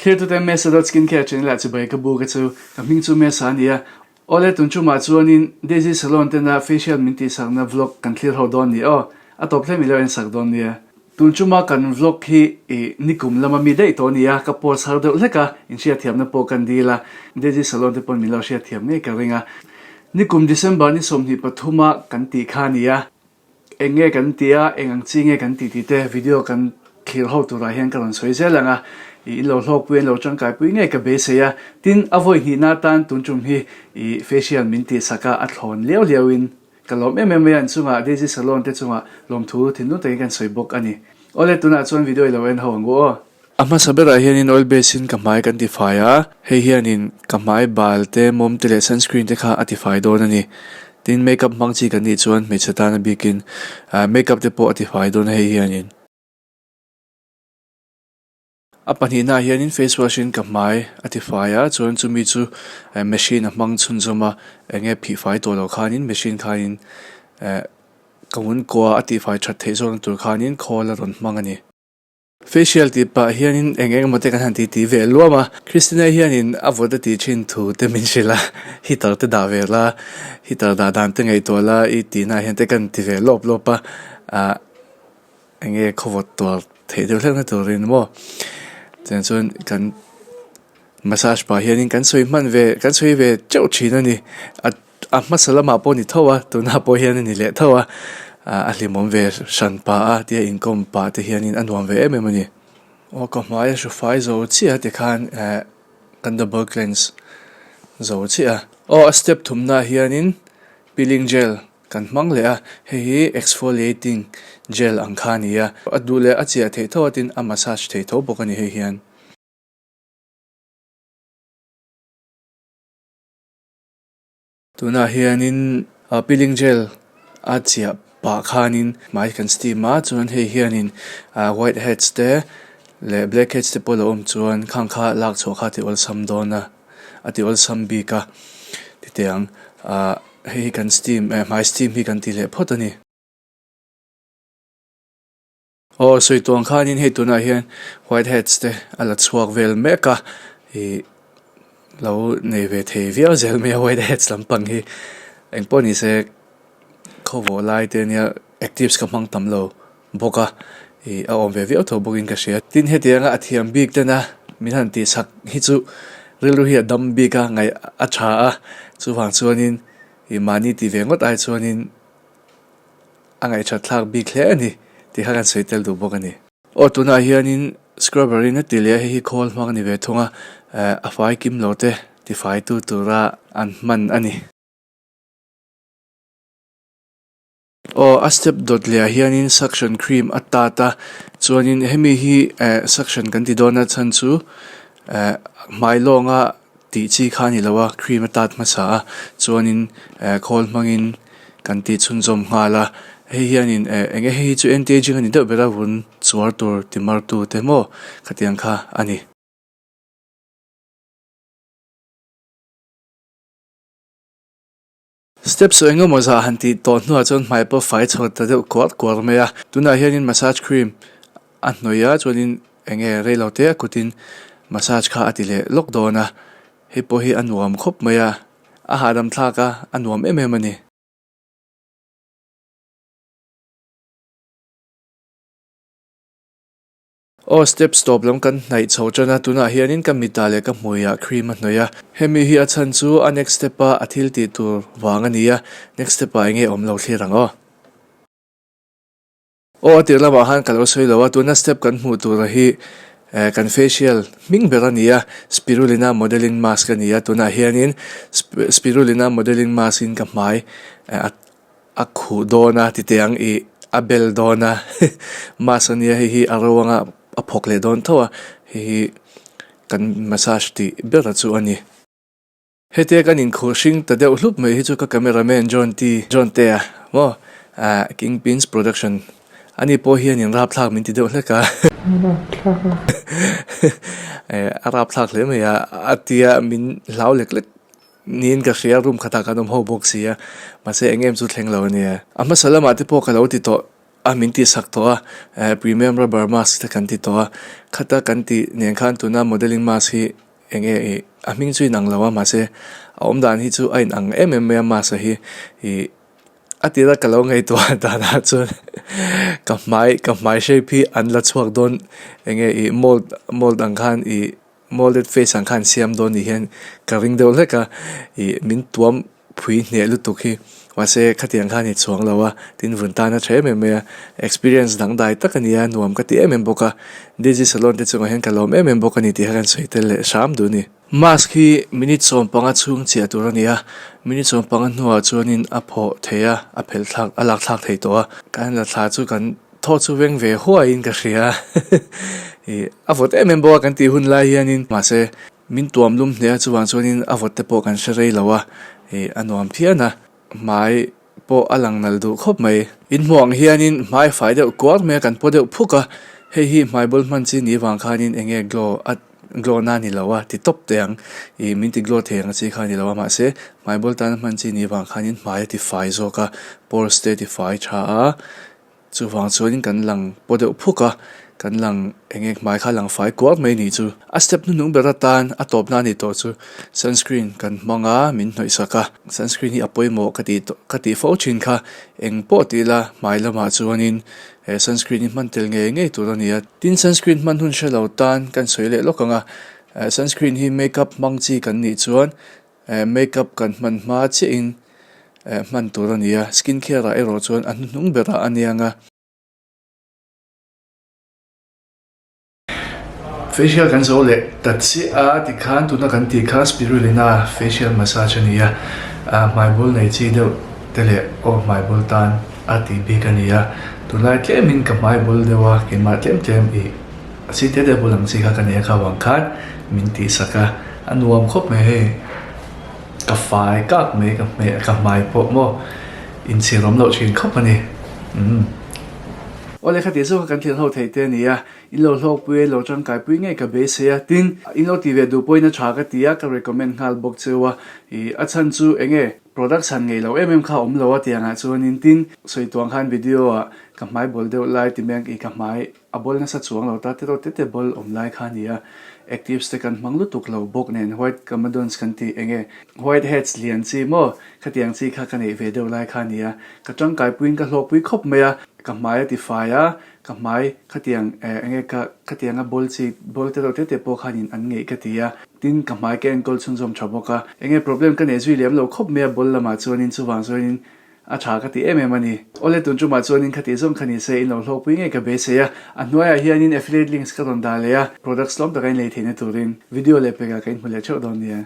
Thlir tute Mesa dot Skincare channel ah chibai ka buk a chu ka hming chu Mesa a ni a. Awle tun chumah chuanin Daisy Salon tena facial min tihsakna vlog kan thlir ho dawn ni aw. A tawp hle milo en sak dawn nia. Tun chuma kan vlog hi i nikum lama mi daih tawh a ni a, ka post har deuh hlek a, inhriatthiamna pawh kan dil a, Daisy Salon te pawn min lo hriatthiam ngei ka ring a. Nikum December ni 23 a kan tih kha a ni a. Eng nge kan ti a, eng ang chi nge kan ti tih te video kan thlir ho turah hian ka rawn sawi zel ang a, i in lo hlawkpui an lo tangkaipui ngei ka beisei a, tin a vawi hnihna atan tun tum hi i facial min tihsak a, a thlawn liau liau in ka lawm em em mai a, an chungah Daisy Salon te chungah lawmthu thinlung takin kan sawi bawk a ni. Awle tunah chuan video i lo en ho ang u aw. A hmasa berah hianin oil base in ka hmai kan tifai a, hei hianin ka hmai bal te, mawm te leh sunscreen te kha a tifai dawn a ni. Tin, makeup hmang chi kan nih chuan hmeichhe tana bikin makeup te pawh a tifai dawn a hei hianin. A pahnihnaah hianin face wash in ka hmai a tifai a, chuan chumi chu machine a hmang chhunzawm a, eng nge phihfai tawh loh khanin machine khanin ka ngun kua a tihfai that theih zawkna tur khanin khawl a rawn hmang a ni. Facial tih pah hianin eng eng emaw te kan han ti ti ve luam a, Christina hianin a vawt a tih thin thu te min hrilh a, heater te dah ve la, heater dah dan te ngaihtuah la i tihna ah hian te kan ti ve lawp lawp a, ah eng nge khawvawt tuar theih deuh hlek na turin maw tiang chuan kan massage pah hianin kan sawi hman ve kan sawi ve teuh thin a ni a. A hmasa lamah pawh a ni tho a, tunah pawh hian a ni leh tho a, a hlimawm ve hran pah a tia inkawm pah te hianin a nuam ve em em a ni. Aw ka hmai a hru fai zo chiah tikhan eh kan double cleanse zo chiah a. Aw a step thumnaah hianin peeling gel kan hmang leh a, hei hi exfoliating gel ang kha a ni a, a duh leh a chiah theih tho a tin a massage theih tho bawk a ni hei hian. Tunah hianin peeling gel a chiah pah khanin hmai kan steam a chuan hei hianin ah white heads te leh black heads te pawh lo awm chuan khang kha lak chhuah kha a ti awlsam dawn a a ti awlsam bik a titiang ah hei hi kan steam eh hmai steam hi kan ti leh phawt a ni. Aw sawi tuang khanin hei tunah hian white heads te a la chhuak vel mek a ih lo nei ve thei viau zel mai a white heads lampang hi engpawh ni se khawvawh lai te ania actives ka hmang tam lo bawk a ih a awm ve viau tho bawkin ka hria tin hetianga a thiam bik tena min han tihchak hi chu rilru hi a dam bik a ngaih a tha a chuvang chuanin ih mahni tih ve ngawt ai chuanin. A ngaihthat thlak bik hle a ni tih kha kan sawi tel duh bawk a ni. Aw tunah hianin scrubber in a ti leh a hei hi khawl hmang a ni ve thung a, eh a fai kim lo te tifai tu tura an hman a ni. Aw a step dawt leh ah hianin suction cream a tat a, chuanin hemi hi eh suction kan ti dawn a chhan chu eh hmai lawnga Tih chi kha a ni lo a, cream a tat hmasa a, chuanin eh khawl hmangin kan tih chhunzawm nghal a, hei hianin eh eng nge hei hi chu anti aging a ni deuh ber a, vun chuar tur ti mar tu te maw khatiang kha a ni. Step saw eng emaw zah han tih tawh hnuah chuan hmai pawh fai chho ta deuh kuar kuar mai a, tunah hianin massage cream a hnawih a chuanin eng nge reilo te a kutin massage kha a ti leh lawk dawn a, hei pawh hi a nuam khawp mai a, a hahdam thlak a, a nuam em em a ni. Aw step stop lam kan hnaih chho tan a, tunah hianin ka mitah leh ka hmuiah cream a hnawih a, hemi hi a chhan chu a next step a a thil tih tur vang a ni a, next step ah enge awm lo thlir ang aw. Aw a tir lamah khan ka lo sawi lo a, tuna step kan hmuh tura hi eh kan facial hming ber a ni a, spirulina modeling mask a ni a, tunah hianin spirulina modeling mask in ka hmai eh a A khuh dawn a titeh ang ih a bel dawn a mask a nia hei hi a ro anga a phawk leh dawn tho a hei hi kan massage tih ber a chu a ni. Hetia kan inkhuh hring ta deuh hlup mai hi chu ka camera man John T John Te a maw ah King Pins Production ani pawh hian in rapthlak min ti deuh hlek a a rapthlak hle mai a a tia min hlau lek lek. Niin ka hria, room khatah kan awm ho bawk si a, mahse eng em chu thleng lo a nia. A hmasa lamah te pawh ka lo ti tawh. a min tih sak tawh a eh premium rubber mask te kan ti tawh a khata kan tih nen khan tuna modelling mask hi eng nge ih a hming chu inang lo a mahse a awm dan hi chu a inang em em mai a mask a hi ih a tira ka lo ngaihtuah danah chuan ka hmai ka hmai shape hi an la chhuak dawn eng nge ih mold mold ang khan ih molded face ang khan an siam dawn ni hian ka ring deuh hlek a ih min tuam phui hneh lutuk hi mahse khatiang khan i chhuang lo a tin vun tan a tha em em mai a experience dangdai tak a ni a nuam ka ti em em bawk a Digi salon te chungah hian ka lawm em em bawk a ni tih kha kan sawi tel leh hram duh a ni. Mask hi minute 15 chhung chiah tur a ni a minute 15 hnuah chuanin a phawh thei a a phelh thlak a lak thlak thei tawh a kan la thla chu kan thaw chu veng ve huaiin ka hria ih a vawt em em bawk a kan tih hun lai hianin mahse Min tuam lum hle a chuvang chuanin a vawt te pawh kan hre rei lo a, ih a nuam phian a, hmai pawh a lang nal duh khawp mai. In hmuh ang hianin hmai fai deuh kuar mai a kan paw deuh phuk a, hei hi hmai bul hman chi ni vang khanin eng nge glow a glow na ni lo a ti tawp teh ang, ih min ti glow thei ang chi kha a ni lo a mahse hmai bul tana hman chi ni vang khanin hmai a ti fai zawk a, pores te a ti fai tha a. Chuvang chuanin kan lang paw deuh phuk a, kan lang eng eng hmai kha lang fai kuar mai nih chu. A step hnuhnung ber atan a tawpna a ni tawh chu sunscreen kan hmang a, min hnawih sak a. Sunscreen hi a pawimawh ka tih tawh ka tih fo thin kha eng pawh ti ila hmai lamah chuanin he sunscreen hi hman tel ngei ngei tur a ni a. Tin sunscreen hman hun hre lo tan kan sawi leh lawk ang a, sunscreen hi makeup hmang chi kan nih chuan Makeup kan hman hma chiahin hman tur a ni a, skin care ah erawh chuan a hnuhnung berah a niang a. Facial kan zo leh ta chiah a tikhan tuna kan tih kha spirulina facial massage a ni a, hmai bul nei chi deuh te leh aw hmai bul tan a tih bik a ni a, tunlai tlemin ka hmai bul deuh a keimah tlem tlem ih. A si te te bul ang chi kha ka nei a kha vang khan min tih sak a, a nuam khawp mai hei ka fai kak mai ka hmeh ka hmai pawh maw inchhir awm loh thin khawp a ni umm. Awle kha tih zawk a kan thil ho thei te a ni a, in lo hlawkpui a in lo tangkaipui ngei ka beisei a, tin in lo ti ve duh pawhin a tha ka ti a ka recommend nghal bawk cheu a, ih a chhan chu eng nge product chhan ngei lo em em kha a awm lo a tiangah chuanin tin sawi tuang khan video ah ka hmai bawl deuh lai ti mek ih ka hmai A bawl nasa chuang lo ta tiraw tete bawl awm lai kha a ni a, actives te kan hmang lutuk lo bawk nen white comedones kan tih eng nge white heads lian chi maw khatiang chi kha ka neih ve deuh lai kha a ni a, ka tangkai puiin ka hlawkpui khawp mai a, ka hmai a ti fai a, ka hmai khatiang eh eng nge ka khatianga bawl chi bawl tiraw tete pawh khanin an ngeih ka ti a, tin ka hmai ka enkawl chhunzawm tha bawk a, eng nge problem ka neih zui lem lo khawp mai a bawl lamah chuanin chuvang chuanin A tha ka ti em em a ni. Awle tun tumah chuanin kha tih zawng kha ni se in lo hlawkpui ngei ka beisei a, a hnuaiah hianin affiliate links ka rawn dah leh a, products tlawm taka in lei theihna turin video leh pekah ka inhmu leh theuh dawn nia.